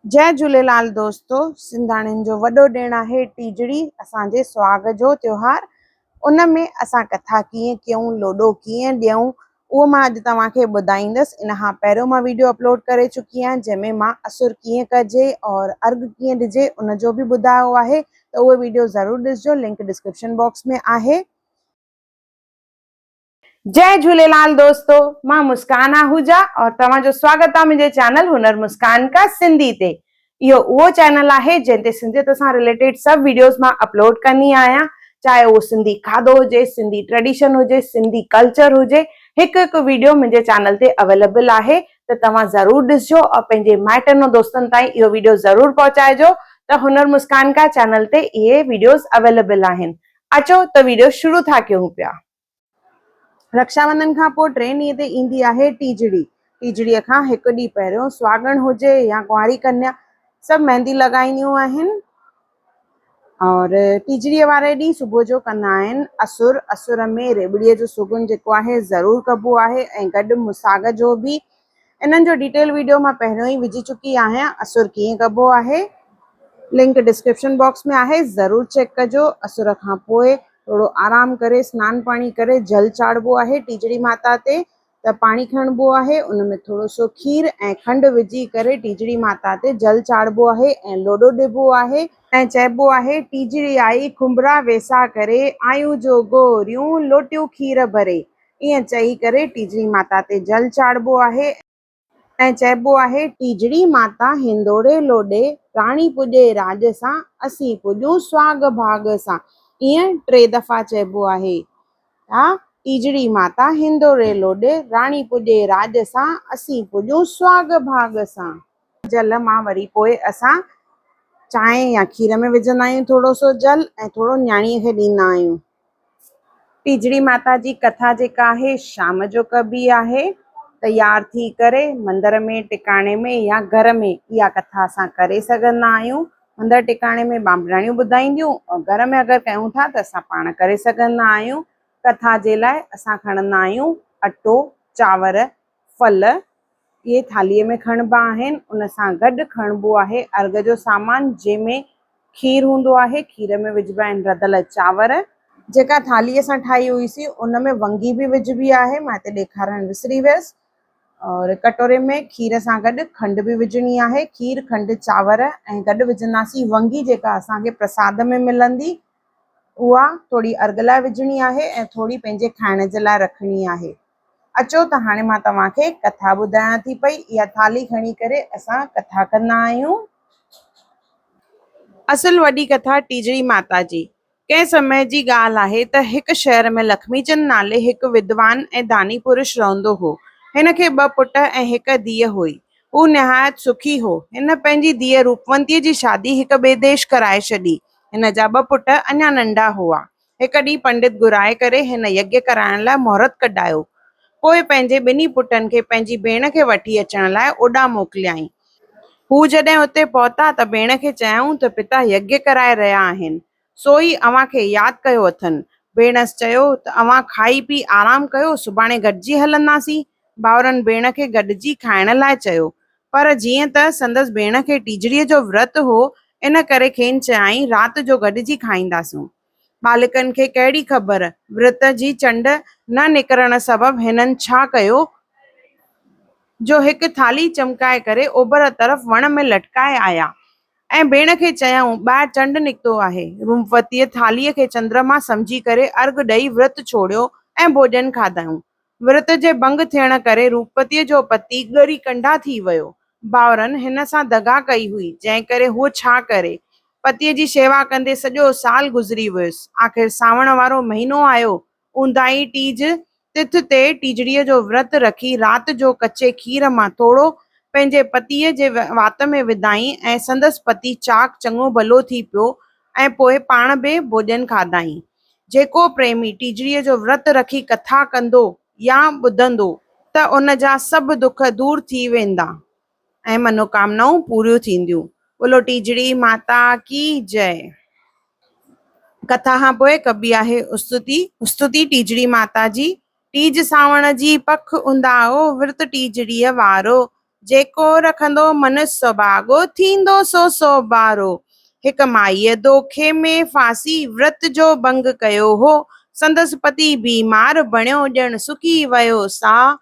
جئي جهوليلال دوستو سنڌاڻين جو وڏو ڏڻ آهي ٽيجڙي اسان جي سهاڳ جو تيوهار ان ۾ اسان ڪٿا ڪيئن ڪيون لوڏو ڪيئن ڏيون اهو مان اڄ توهان کي ٻڌائيندس ان کان پهريون مان ويڊيو اپلوڊ ڪري چڪي آهيان جنهن ۾ مان اسر ڪيئن ڪجي اور ارگ ڪيئن ڏجي ان جو به ٻڌايو آهي ته اهو ويڊيو ضرور ڏسجو لنڪ ڊسڪرپشن باڪس ۾ آهي. جئي جهوليلال دوستو مان مسڪان آهوجا اور توهان جو سواگت آ منهنجي چينل هنر مسڪان ڪا سنڌي تي اهو اهو چينل آهي جنهن تي سنڌيت سان رليٽيڊ سڀ ويڊيوز مان اپلوڊ ڪندي آهيان چاهي اهو سنڌي کاڌو هجي سنڌي ٽريڊيشن هجي سنڌي ڪلچر هجي هڪ هڪ ويڊيو منهنجي چينل تي اويليبل آهي ته توهان ضرور ڏسجو اور پنهنجي مائٽن ۽ دوستن تائين اهو ويڊيو ضرور پهچائجو ته هنر مسڪان ڪا چينل تي اهي ويڊيوز اويليبل آهن اچو ته ويڊيو شروع ٿا ڪيون پيا. رڪشا بندن کان پوء ٽئين ڏينهن تي ايندي آهي ٽيجڙي. ٽيجڙيء کان هڪ ڏينهن پهريون سهاڳڻ هجي يا ڪنواري ڪنيا سڀ مهندي لڳائينديون آهن اور ٽيجڙيء واري ڏينهن صبح جو ڪندا آهن اسر. اسر ۾ ريٻڙيء جو سڳن جيڪو آهي ضرور ڪبو آهي ۽ گڏ مساڳ جو به. انهن جو ڊيٽيل ويڊيو مان پهريون ئي وجهي چڪي آهيان اسر ڪيئن ڪبو آهي لنڪ ڊسڪرپشن باڪس ۾ آهي ضرور چيڪ ڪجو اسر کان پوء ٿورو آرام ڪري سنان پاڻي ڪري جل چاڙهبو آهي ٽيجڙي ماتا تي ته پاڻي کڻبو آهي ان ۾ ٿورو سو کير ۽ کنڊ وجهي ڪري ٽيجڙي ماتا تي جل چاڙهبو آهي ۽ لوڏو ڏبو آهي ۽ چئبو آهي ٽيجڙي آئي کنڀرا ويساهه ڪري آيون جو گوريون لوٽيون کير ڀري ائين چئي ڪري ٽيجڙي ماتا تي جل چاڙهبو آهي ۽ چئبو آهي. ٽيجڙي ماتا هندوڙي لوڏي، راڻي پڄي راڄ سان، اسين پڄون سهاڳ ڀاڳ سان. ائين ٽي دفعا چئبو آهي. ها ٽيجڙي ماتا هندوڙي لوڏي، راڻي پڄي راڄ سان، اسين پڄون سهاڳ ڀاڳ سان. جل مان وري پوء اسان چانهه يا کير ۾ وجهندا آهيون ٿورو سو جل ۽ ٿورو نياڻيء کي ڏيندا آهيون. ٽيجڙي ماتا جي ڪٿا جيڪا آهي شام جو ڪبي آهي. تيار ٿي ڪري مندر ۾ ٽڪاڻي ۾ يا گهر ۾ اها ڪٿا اسان ڪري سگهندا آهيون. مندر ٽڪاڻي ۾ ٻانڀڻاڻيون ٻڌائينديون ۽ گهر ۾ اگر ڪيون ٿا ته اسان پاڻ ڪري سگهندا آهيون. ڪٿا جي لاء اسان کڻندا آهيون اٽو، چانور، ڦل اهي ٿالهيء ۾ کڻبا آهن. ان سان گڏ کڻبو آهي ارگ جو سامان جنهن ۾ کير هوندو آهي، کير ۾ وجهبا آهن رڌل چانور. جيڪا ٿالهي اسان ٺاهي هئي سي ان ۾ ونگي به وجهبي آهي، مان هتي ڏيکارڻ وسري ويس. اور ڪٽوري ۾ کير سان گڏ کنڊ به وجهڻي آهي، کير، کنڊ، چانور ۽ گڏ وجهنداسين ونگي جيڪا اسان کي پرساد ۾ ملندي اها ٿوري ارگ لاء وجهڻي آهي ۽ ٿوري پنهنجي کائڻ جي لاء رکڻي آهي. اچو ته هاڻي مان توهان کي ڪٿا ٻڌايان ٿي پئي. اها ٿالهي کڻي ڪري اسان ڪٿا ڪندا آهيون. اصل وڏي ڪٿا ٽيجڙي ماتا جي. ڪنهن سمي جي ڳالهه آهي ته هڪ شهر ۾ لکميچند نالي هڪ ودوان ۽ داني پرش رهندو هو. هن کي ٻه پٽ ۽ هڪ ڌيء هئي. هو نهايت سکي هو. هن پنهنجي ڌيء روپونتيء جي شادي هڪ ٻئي ديش ڪرائي ڇڏي. هن جا ٻه پٽ اڃا ننڍا هئا. هڪ ڏينهن پنڊت گهرائي ڪري هن يگيه ڪرائڻ لاء مهورت ڪڍايو. پوء پنهنجي ٻنهي پٽن کي پنهنجي ڀيڻ کي وٺي اچڻ لاء اوڏانهن موڪليائين. هو جڏهن اتي پهتا ته ڀيڻ کي چيائون ته پتا يگيه ڪرائي رهيا آهن، سو ئي اوهان کي ياد ڪيو اٿن. ڀيڻس چيو ته اوهان کائي پي آرام ڪيو، سڀاڻي گڏجي هلنداسين. ڀائرن ڀيڻ کي گڏجي کائڻ لاء چيو. پر جيئن ته سندس ڀيڻ کي ٽيجڙيء جو ورت هو، ان ڪري کين چيائين، رات جو گڏجي کائينداسون. ٻالڪن کي ڪهڙي خبر، ورت جي چنڊ نه نڪرڻ سبب هنن ڇا ڪيو، جو هڪ ٿالهي چمڪائي ڪري اوڀر طرف وڻ ۾ لٽڪائي آيا ۽ ڀيڻ کي چيائون، ٻاهر چنڊ نڪتو آهي. رومفتيء ٿالهيء کي چندرما سمجهي ڪري ارگهه ڏئي ورت ڇوڙيو ۽ ڀوڄن کاڌائون. ورت جي ڀنگ ٿيڻ ڪري روپتيء جو پتي ڳري ڪنڍا ٿي ويو. ڀائرن هن سان دغا ڪئي هئي، جنهن ڪري هوء ڇا ڪري؟ پتيء جي شيوا ڪندي سڄو سال گذري ويس. آخر سانوڻ وارو مهينو آيو. اونداهي ٽيج تٿ تي ٽيجڙيء جو ورت رکي رات جو ڪچي کير مان ٿورو پنهنجي پتيء جي وات ۾ وڌائين ۽ سندس پتي چاق چڱو ڀلو ٿي پيو ۽ پوء پاڻ به ڀوڄن کاڌائين. جيڪو پريمي ٽيجڙيء جو ورت رکي ڪٿا ڪندو يا ٻڌندو ته ان جا سڀ دک دور ٿي ويندا ۽ منوڪامنائون پوريون ٿينديون. بولو ٽيجڙي ماتا ڪي جئه. ڪٿا کان پوء ڪبي آهي استتي. استتي ٽيجڙي ماتا جي. ٽيج سانوڻ جي پک اونداهو، ورت ٽيجڙيء وارو. جيڪو رکندو من سڀاڳو، ٿيندو سو سوڀارو. هڪ مائيء دوکي ۾ ڦاسي ورت جو ڀنگ ڪيو هو. سندس پتي بيمار بڻيو، ڄڻ سڪي ويو ساهه.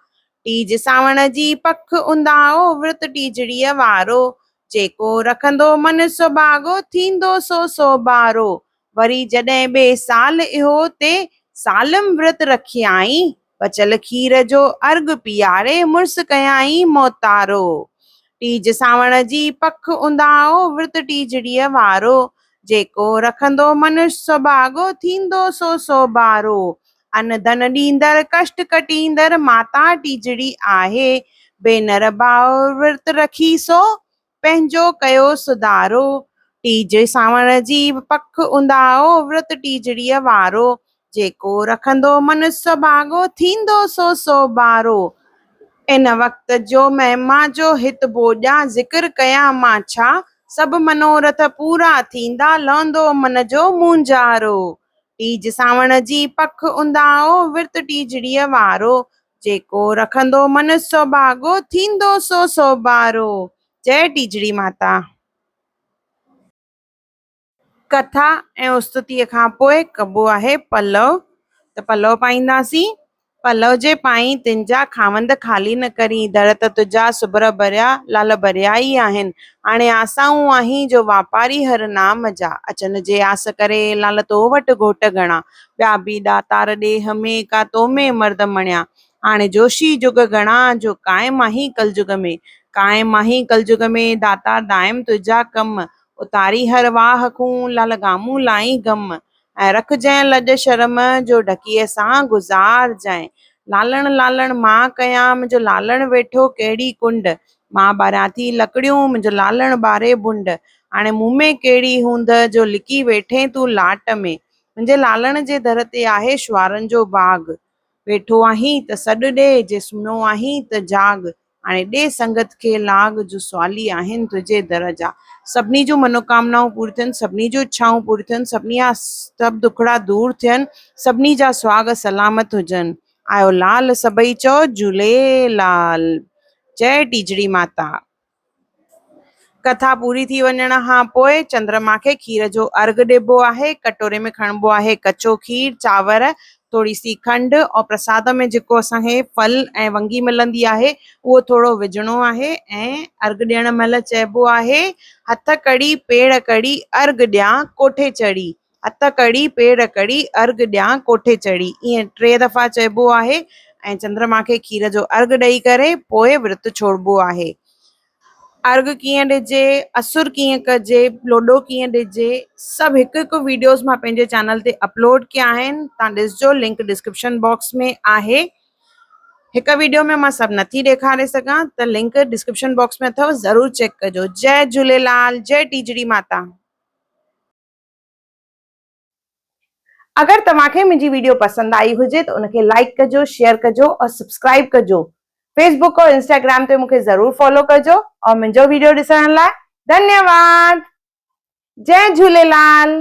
ٽيج سانوڻ جي پک اونداهو، ورت ٽيجڙيء وارو. جيڪو رکندو من سڀاڳو، ٿيندو سو سوڀارو. وري جڏهن ٻئي سال اهو تي سالم ورت رکيائين، بچيل کير جو ارڳ پياري مڙس ڪيائين موتارو. ٽيج سانوڻ جي پک اونداهو، ورت ٽيجڙيء وارو. جيڪو رکندو من سڀاڳو، ٿيندو سو سوڀارو. ان ڌن ڏيندڙ، ڪشٽ ڪٽيندڙ ماتا ٽيجڙي آهي. ڀينر ڀاء ورت رکي سو پنهنجو ڪيو سڌارو. ٽيج سانوڻ جي پک اونداهو، ورت ٽيجڙيء وارو. جيڪو رکندو من سڀاڳو، ٿيندو سو سوڀارو. ان وقت جو مهما جو هت ڀوڄان، ذڪر ڪيان مان ڇا؟ سڀ منورٿ پورا ٿيندا، لهندو من جو مونجهارو. ٽيج سانوڻ جي پک اونداهو، ورت ٽيجڙيء وارو. جيڪو رکندو من سڀاڳو، ٿيندو سو سوڀارو. جئه ٽيجڙي ماتا. ڪٿا ۽ استتيء کان پوء ڪبو آهي پلئه ته پلئه پائينداسين. پلئه جي پائين تن جا خاوند خالي نه ڪرين، در ته تنهنجا سٻر ڀريا، لعل ڀريا ئي آهن. هاڻي آسائون آهين جو واپاري هر نام جا، اچن جي آس ڪري، لعل تو وٽ گهوٽ گهڻا، ٻيا به ڏاتار ڏيهه ۾، ڪا تو ۾ مرد مڻيا. هاڻي جوشي جڳ گهڻا، جو قائم آهين ڪلجڳ ۾. قائم آهين ڪلجڳ ۾، داتار دائم تنهنجا ڪم. اتاري هر واهه کون، لعل گامون لائين غم. ۽ رکجانء لڄ شرم، جو ڍڪيء سان گذارجانء. لالڻ لالڻ مان ڪيان، منهنجو لالڻ ويٺو ڪهڙي ڪنڊ. مان ٻاريان ٿي لڪڙيون، منهنجو لالڻ ٻاري ڀنڊ. هاڻي مون ۾ ڪهڙي هوند، جو لڪي ويٺين تون لاٽ ۾. منهنجي لالڻ جي در تي آهي شوارن جو باغ. ويٺو آهين ته سڏ ڏي، جي سمهيو آهين ته جاڳ. هاڻي ڏي سنگت کي لاڳ، جو سوالي آهن تنهنجي در جا. سڀني جون منوڪامنائون پوريون ٿين، سڀني جون اڇائون پوريون ٿين، سڀني جا سڀ دکڙا دور ٿين، سڀني جا سهاڳ سلامت هجن. آيو لال سڀئي چئو جهوليلال. جئه ٽيجڙي ماتا. ڪٿا پوري ٿي وڃڻ کان پوء چندرما کي کير جو ارگهه ڏبو آهي. ڪٽوري ۾ کڻبو آهي ڪچو کير، چانور، ٿوري سي کنڊ اور پرساد ۾ جيڪو اسان کي ڦل ۽ ونگي ملندي آهي اهو ٿورو وجهڻو آهي ۽ ارگهه ڏيڻ مهل چئبو آهي هٿ ڪڙي پيڙ ڪڙي ارگهه ڏيان ڪوٺي چڙهي، هٿ ڪڙي پيڙ ڪڙي ارگهه ڏيان ڪوٺي چڙهي ائين ٽي دفعا چئبو آهي ۽ چندرما کي کير جو ارگهه ڏئي ڪري پوء ورت ڇوڙبو آهي. ارگهه ڪيئن ڏجي، اسر ڪيئن ڪجي، لوڏو ڪيئن ڏجي سڀ هڪ هڪ ويڊيوز مان پنهنجي چينل تي اپلوڊ ڪيا آهن تان ڏسجو لنڪ ڊسڪرپشن باڪس ۾ آهي هڪ ويڊيو ۾ مان سڀ نٿي ڏيکاري سگهان ته لنڪ ڊسڪرپشن باڪس ۾ اٿو ضرور چيڪ ڪجو جئي جهوليلال جئي ٽيجڙي ماتا. اگر توهان کي منهنجي ويڊيو پسند آئي هجي ته ان کي لائيڪ ڪجو شيئر ڪجو اور سبسڪرائيب ڪجو فيس بڪ اور انسٽاگرام تي مون کي ضرور فالو ڪجو اور منهنجو ويڊيو ڏسڻ لاء ڌنيواد جئي جهوليلال.